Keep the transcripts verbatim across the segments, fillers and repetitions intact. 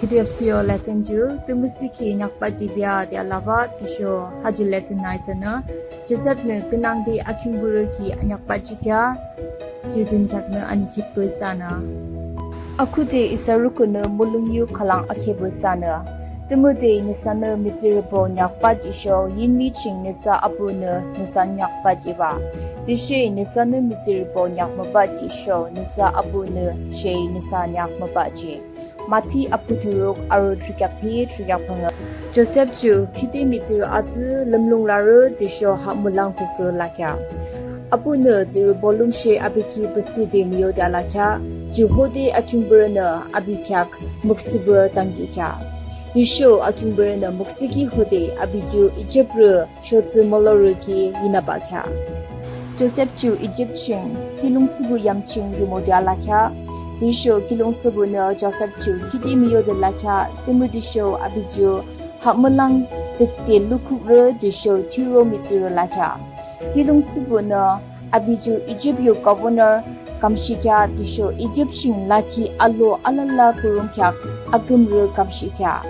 Khihni apsü yo lesson ju tümüsüki neak bahjihbea de alabah tüsho ha ju lesson nü isanü Josepnü künangde akhiungpürü ki neak bahjihkhi ju dünkheaknü anikhitpü isanü. Akhuhde isa rukhühnü mulong yu khülang akhepü isanü, tümüde nüsanü mihtsürübo neak bahjihsho yinmi ching nüsa abuhnü nüsa neak bahjihbah, tüshe nüsanü mihtsürübo neak mübahjihsho nüsa abuhnü she nüsa neak mübahjih. Mathi apuh thuruk, arü thürükheak phüyi thürükheak phüngü. Josep ju khihni mihtsürü atsü lümlung larü tüsho ha mulong kukrü lakheah. Abuhnü tsührü bolung she api ki püsüde müyode alakheah. Ju hode akhiungpürünü api kheak müksüpü tankihkheah. Tüsho akhiungpürünü müksükhi hode api ju Ijiprü shotsü molorü ki yinabahkheah. Josep ju Ijip ching kiulongthsüpuh yam ching rhimode alakheah. Tüsho kiulongthsüpuhnü Josep ju khihni müyode lakheah. Tümütüsho api ju ha mulong dükde lukhukrü tüsho thiyuro mihtsürü lakheah. Kiulongthsüpuhnü api ju Ijip yo governor kamshihkheah tüsho Ijip ching lakhi alo alala kurungkheak akümrü kamshihkheah.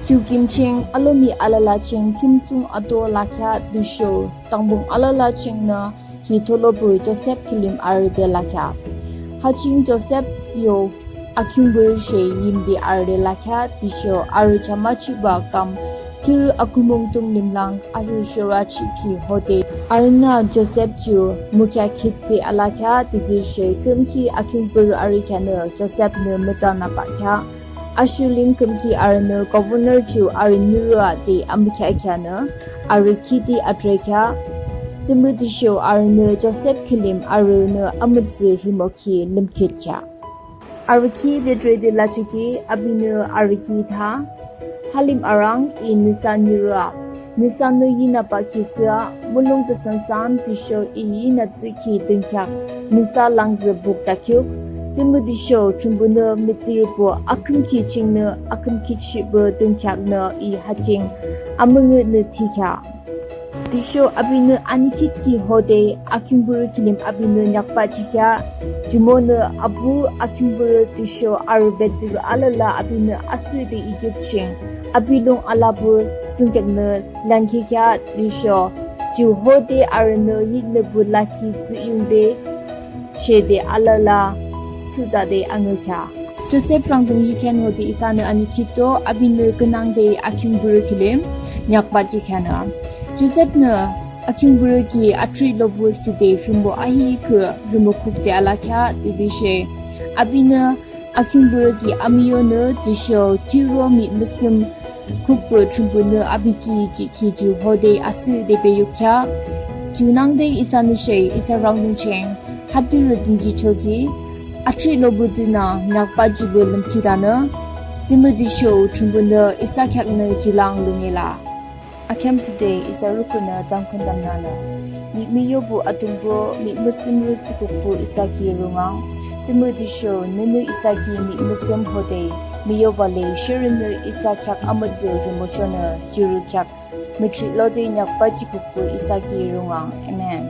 Ju kim ching alomi alala ching khimtsung ato lakheah tüsho dangpung alala chingnü hi tolopü Josep kilim arüde lakheah. Ha ching Josep yo akhiungpürü she yimde arüde lakheah tüsho arü chamachihbah kam thiyuro akumung dunglim lang arü shorachihkhi hode arünü Josep ju mükheahkhitde alakheah. Tütüshe küyimki akhiungpürü arükheanü Josepnü mütsanabahkheah. Asühling küyimki arünü governor ju arü nirü ah de amükheahkheanü arü khide atrekheah. Tümütüsho arünü Josep kilim arünü amütsü rhimokhi lümkhitkheah. Arü khide trede lachoki apinü arü ki tha, Halim arang, I nüsa nirü ah. Nüsanü yinabahkhi thsüa mulong thsansam tüsho I yinatsühkhi dünkheak nüsa langzü bukdakhiuk. Tümütüsho Thrünpuhnü mihtsürübo akhümkhi chingnü akhümkhitshihpü dünkheaknü I ha ching amüngühnü thikheah. Tüsho apinü anikhitkhi hode akhiungpürü kilim apinü neak bahjihkheah. Jumonü abuh, akhiungpürü tüsho arü betsührü alala apinü asühde Ijip ching api lung alapü thsungkheaknü leangkhikheah tüsho ju hode arünü yinüpü lakhi tsühyungbe shede alala thsütade angükheah. Josep rhangdung yukhean hode isanü anikhitdo apinü künangde akhiungpürü kilim neak bahjihkheanü. Josepnü akhiungpürü ki atrilo pü thsüde rhimo ahihkhüh rhimokhukde alakheah. Tütüshe apinü akhiungpürü ki amuyonü tüsho thiyuro mihmüthsüm khukpü Thrünpuhnü api ki jihkhi ju hode asühde beyukheah. Junangde isanü she isa rhangdung ching hadürü dünjichoki atrilo pü tünü neak bahjihpü lümkhitanü, tümütüsho Thrünpuhnü isa kheaknü ju lang lungela. Akheam thsüde isa rukhühnü tamkhüntamnüanü. Mihmiyopü Atungpuh, mihmüthsümrü thsükukpü isa ki rungang. Tümütüsho nünü isa ki mihmüthsüm hode müyobale sherünü isa kheak amütsü rhimochonü jurü kheak müthrilode neak bahjihkukpü isa ki rungang. Amen.